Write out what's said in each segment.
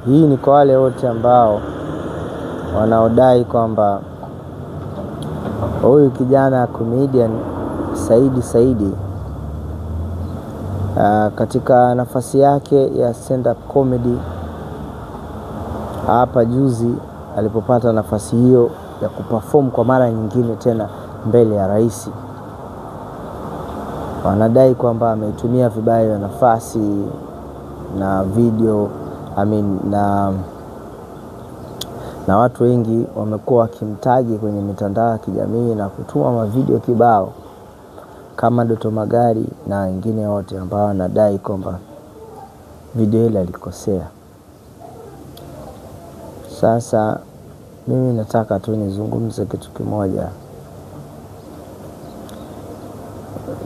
Hii ni kwa wale wote ambao wanaodai kwamba huyu kijana comedian Saidi Saidi katika nafasi yake ya stand up comedy hapa juzi alipopata nafasi hiyo ya kuperform kwa mara nyingine tena mbele ya rais, wanadai kwamba ameitumia vibaya hiyo nafasi na video, I mean, na watu wengi wamekuwa wakimtagi kwenye mitandao ya kijamii na kutuma mavideo kibao kama Doto Magari na wengine wote ambao wanadai kwamba video ile alikosea. Sasa mimi nataka tu nizungumze kitu kimoja.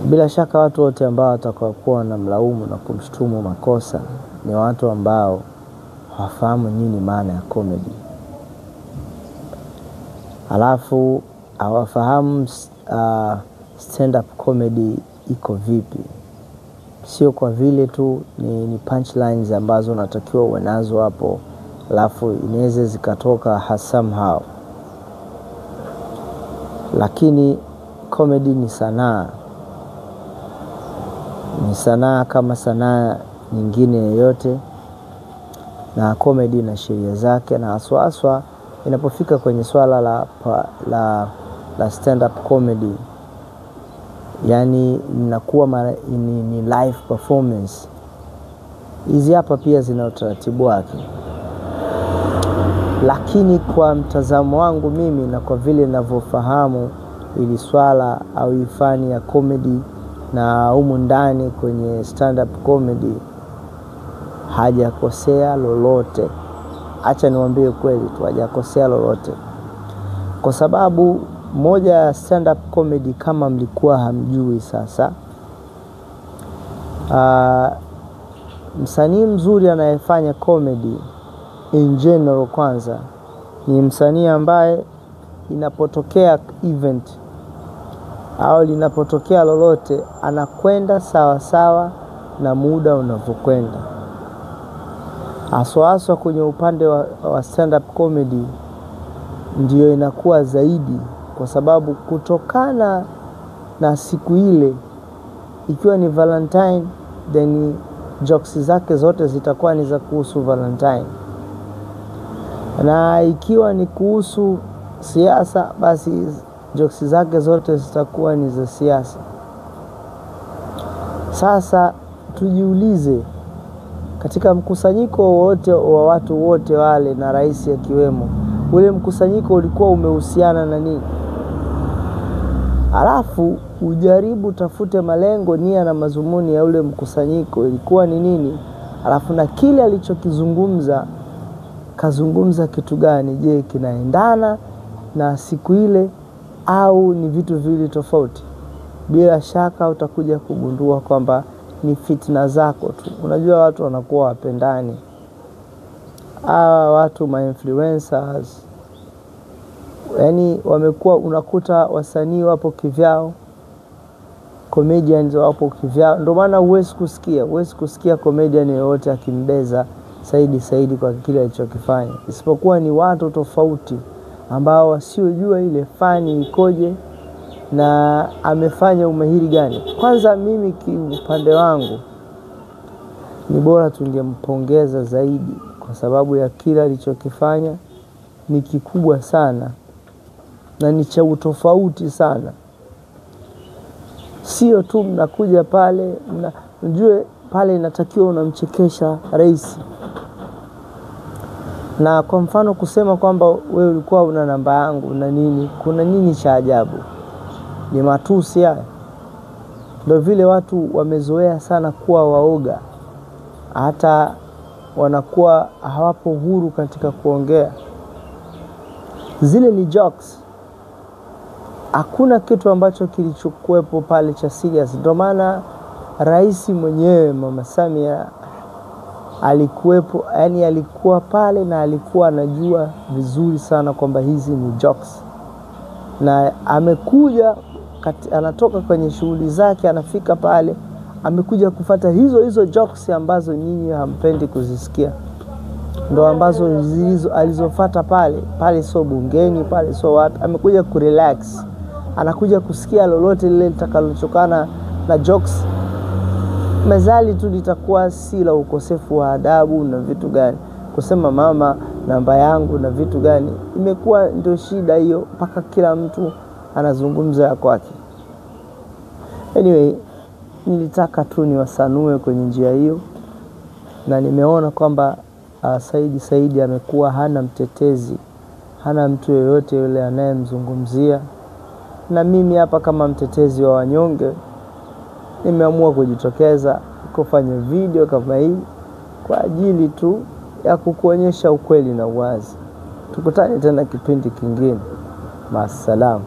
Bila shaka watu wote ambao watakaokuwa wanamlaumu na kumshutumu makosa ni watu ambao hawafahamu nini maana ya comedy. Alafu hawafahamu stand up comedy iko vipi. Sio kwa vile tu ni punchlines ambazo unatakiwa uwe nazo hapo, alafu inaweza zikatoka somehow. Lakini comedy ni sanaa. Ni sanaa kama sanaa nyingine yoyote, na comedy ina sheria zake, na haswa haswa inapofika kwenye swala la stand up comedy, yani inakuwa ni live performance. Hizi hapa pia zina utaratibu wake. Lakini kwa mtazamo wangu mimi na kwa vile ninavyofahamu ili swala au ifani ya comedy na humu ndani kwenye stand up comedy, hajakosea lolote. Acha niwaambie kweli tu, hajakosea lolote. Kwa sababu moja ya stand up comedy, kama mlikuwa hamjui sasa, msanii mzuri anayefanya comedy in general kwanza ni msanii ambaye inapotokea event au linapotokea lolote anakwenda sawa sawa na muda unavyokwenda. Haswa haswa kwenye upande wa stand up comedy ndiyo inakuwa zaidi, kwa sababu kutokana na siku ile ikiwa ni Valentine, then jokes zake zote zitakuwa ni za kuhusu Valentine, na ikiwa ni kuhusu siasa, basi jokes zake zote zitakuwa ni za siasa. Sasa tujiulize, katika mkusanyiko wote wa watu wote wale na rais akiwemo, ule mkusanyiko ulikuwa umehusiana na nini? Alafu ujaribu tafute malengo, nia na mazumuni ya ule mkusanyiko ilikuwa ni nini? Alafu na kile alichokizungumza, kazungumza kitu gani? Je, kinaendana na siku ile au ni vitu viwili tofauti? Bila shaka utakuja kugundua kwamba ni fitna zako tu. Unajua watu wanakuwa wapendani. Hawa watu ma influencers, yani wamekuwa, unakuta wasanii wapo kivyao, comedians wapo kivyao. Ndio maana huwezi kusikia comedian yoyote akimbeza Saidi Saidi kwa kile alichokifanya, isipokuwa ni watu tofauti ambao wasiojua ile fani ikoje na amefanya umahiri gani. Kwanza mimi kiupande wangu ni bora tungempongeza zaidi, kwa sababu ya kile alichokifanya ni kikubwa sana na ni cha utofauti sana. Sio tu mnakuja pale, mjue pale inatakiwa unamchekesha rais. Na kwa mfano kusema kwamba wewe ulikuwa una namba yangu na nini, kuna nini cha ajabu? Ni matusi haya. Ndio vile watu wamezoea sana kuwa waoga, hata wanakuwa hawapo huru katika kuongea. Zile ni jokes. Hakuna kitu ambacho kilichokuwepo pale cha serious. Ndio maana rais mwenyewe Mama Samia alikuwepo, yani alikuwa pale na alikuwa anajua vizuri sana kwamba hizi ni jokes. Na amekuja anatoka kwenye shughuli zake, anafika pale, amekuja kufata hizo hizo jokes ambazo nyinyi hampendi kuzisikia. ndo ambazo zilizo alizofuata pale pale, sio bungeni pale, sio wapi. Amekuja kurelax, anakuja kusikia lolote lile litakalotokana na jokes. Mezali tu litakuwa si la ukosefu wa adabu na vitu gani, kusema mama namba yangu na vitu gani, imekuwa ndio shida hiyo, mpaka kila mtu anazungumza ya kwake. Anyway, nilitaka tu niwasanue kwenye njia hiyo, na nimeona kwamba Saidi Saidi amekuwa hana mtetezi, hana mtu yoyote yule anayemzungumzia, na mimi hapa kama mtetezi wa wanyonge nimeamua kujitokeza kufanya video kama hii kwa ajili tu ya kukuonyesha ukweli na uwazi. Tukutane tena kipindi kingine. Maasalamu.